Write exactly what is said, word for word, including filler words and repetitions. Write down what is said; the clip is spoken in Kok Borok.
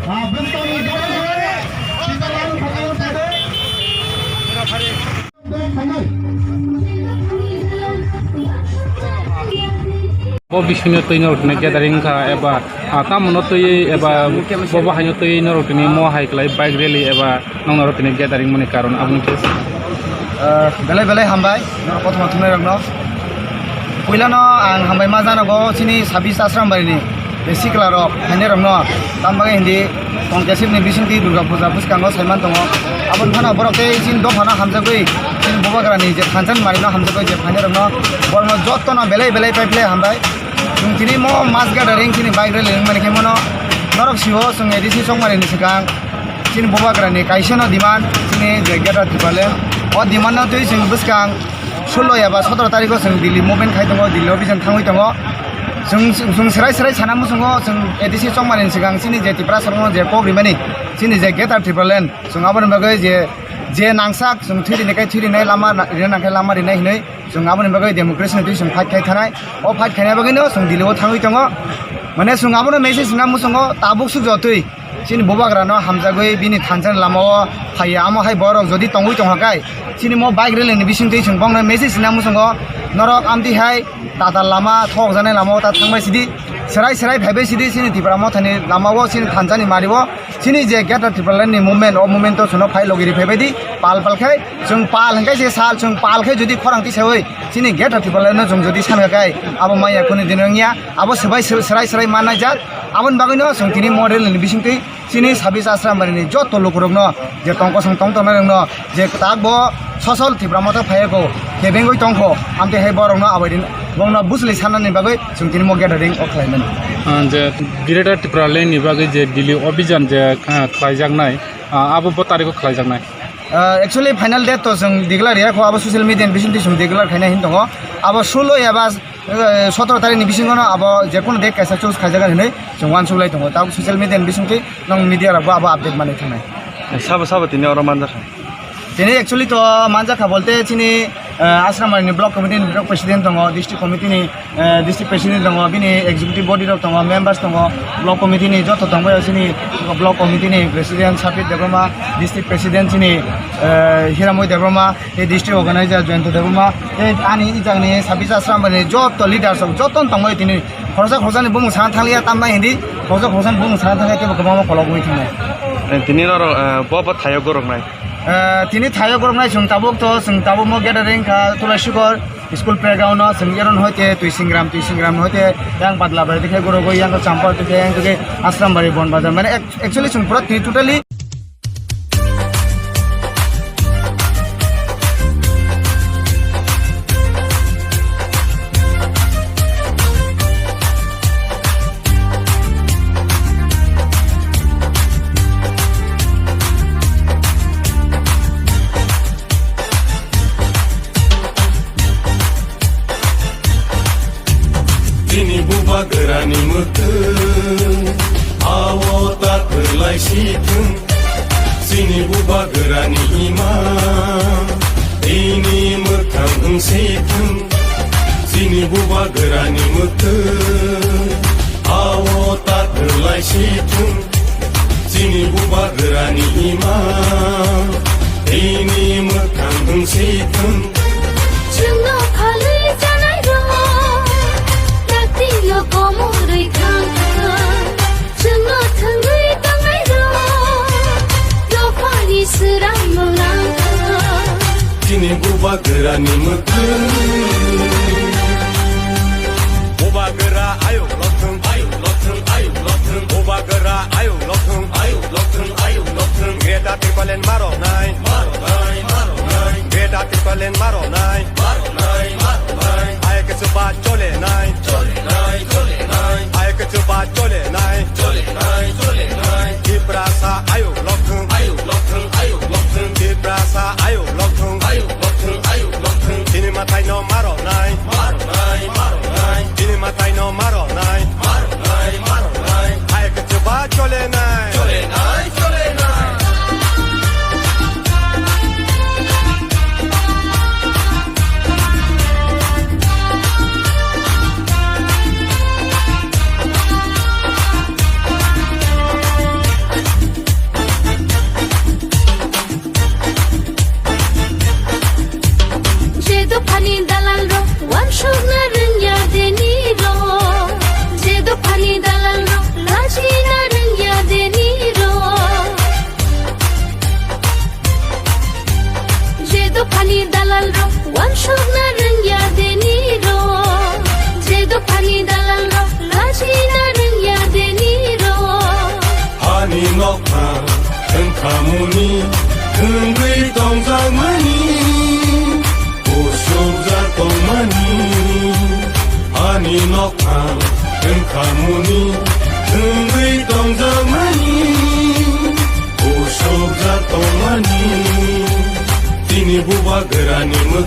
Bo bisingno twi norok tini gathering wngkha eba, ah, tamo no twi eba bo bahai no twi norok tini mo hai kwlai bike rally eba nong norok tini gathering mani karon aboni khe. Ah, belai belai hambai norok kothoma thumnai rokno. Puilano ang hambai ma janago chini sabis Asrambari ni sikla rok phainai rokno, tam bagwi hindi Tongkesip ni bisingtwi Durga Puja bwskango saiman tongo. Aboni phano borok tei chini dophano hamjagwi chini Bubagra ni je thansa ni mari no hamjagwi je phainai rokno, borokno jotono belai belai pai phlai hambai. Chwng tini mo mass gathering chini bike rally wngmani khe mono norok sio chwng A D C Chongmari ni swkang chini Bubagra ni kaisa no demand chini je Greater Tipraland. O demand no twi chwng bwskang sullo eba sotoro tarikho chwng Delhi movement khai tongo, Delhi office thangwi tongo. Chwng, chwng, chwng serai serai sana muchungo chwng A D C Chongmari ni swkang chini je Tiprasa rokno je kok rimani chini je Greater Tipraland chwng aboni bagwi je, je nangsak chwng thwi rini kai thwi rinai lama na-, rina nangkhe lama rinai hinwi chwng aboni bagwi democracy ni twi chwng fight khai thanai. O fight khaina bagwino chwng Delhi o thangwi tongo. Mane chwng abono message rina muchungo tabuk suk jotwi chini Bubagrano hamjagwi bini thansa ni lamao phaiya. Amo hai borok jodi tongwi tongkha kai, chini mo bike rally ni bisingtwi chwng bongno message rina muchungo, norok amtwi hai tatal lama, thokjaknai lamao ta thangbai sidi, serai serai phaibai sidi, chini Tipra Mothani lamao, chini thansa ni mario, chini je Greater Tipraland ni movement, o movement o chwngno phai logi ri phaibai di, pal pal khai, chwng pal hwnkhe se sal, chwng pal khai jodi khorang tisawi, chini Greater Tipraland no chwng jodi sankha kai, abo maya kunu din wngya, abo swbai sw-, serai serai mannai jak, aboni bagwino chwng tini mo rally ni bisingtwi chini sabis Asrambari ni joto lukurokno je tong kosong tong tongnai rokno je tak bo sosol Tipra Motha phaiyago kebengwi tongkho, amtwi hai borokno abai din, bongno bwswlwi sanani bagwi chwng tini mo gathering o khlaimani. Ah, je Greater Tipraland ni bagwi je Delhi Abhijan je, ah, khlaijaknai, ah, abo bo tarikho khlaijaknai? Ah, actually final date to chwng declare ya kho, abo social media ni bisingtwi chwng declare khaina hin tongo. Abo sullo eba Eh, sotoro tarikh ni bisingo no abo je kono date kaisa choose khaijagan hinwi chwng uansuk lai tongo. Tabuk social media ni bisingtwi nong media rok bo abo update manwi thangnai. Sabo sabo tini oro manjakha? Tini actually to manjakha bolte chini, eh, Asrambari ni block committee ni block president tongo, district committee ni, eh, district president tongo, bini executive body rok tongo, members tongo, block committee ni joto tongbaio chini block committee ni president Sapit Debbarma, district president chini, eh, Hiramoi Debbarma, tei district organizer Jayanta Debbarma, tei ani i jagani sabis Asrambari ni joto leaders rok joto tongbai tini khoroksa khoroksani bumung sana thanglia, tambai hindi khoroksa khoroksani bumung sana thanglia kebo kwbangma kolok wngwi thangnai. Eh, tini norok, eh, bo bo thaio goroknai? Eh, tini thaio goroknai chwng tabuk to, chwng tabuk mo gathering kha Tulashikor school playground o, chwng eron hoite Twisingram, Twisingram hoite yang Badla bai dikhe gorogoi yang Champar dikhe yang dikhe Asrambari Bon Bazar, mane ac-, actually chwng pura tini totally Chini bubagrani mwkhwtwng, awo ta kwlai si thwng. Chini bubagrani ima, tini mwkhang wng si thwng. Chini bubagrani mwkhwtwng, awo ta kwlai si thwng. Chini bubagrani ima, tini mwkhang wng si thwng. Chwngno phalwi chanairok, taktino komorwi thang thang. Chwngno thwngwi tongnairok, dophani swrang mwlang thang. Chini bubagrani mwkhwtwng. Bubagra ayuk lokthwng, ayuk lokthwng, ayuk lokthwng. Bubagra ayuk lokthwng, ayuk lokthwng, ayuk lokthwng. Greater Tipraland maroknai, maroknai, maroknai. Greater Tipraland maroknai, maroknai, maroknai. Ai khe chuba cholenai, cholenai, cholenai. Ai khe chuba cholenai, cholenai, cholenai. Tiprasa ayuk lokthwng, ayuk lokthwng, ayuk lokthwng. Tiprasa ayuk lokthwng, ayuk lokthwng, ayuk lokthwng. Chini mwtaino maroknai. Thwngwi tongjakmani, usukjak tongmani, ani nokphang wngkhamuni, thwngwi tongjakmani, usukjak tongmani, tini bubagrani mwk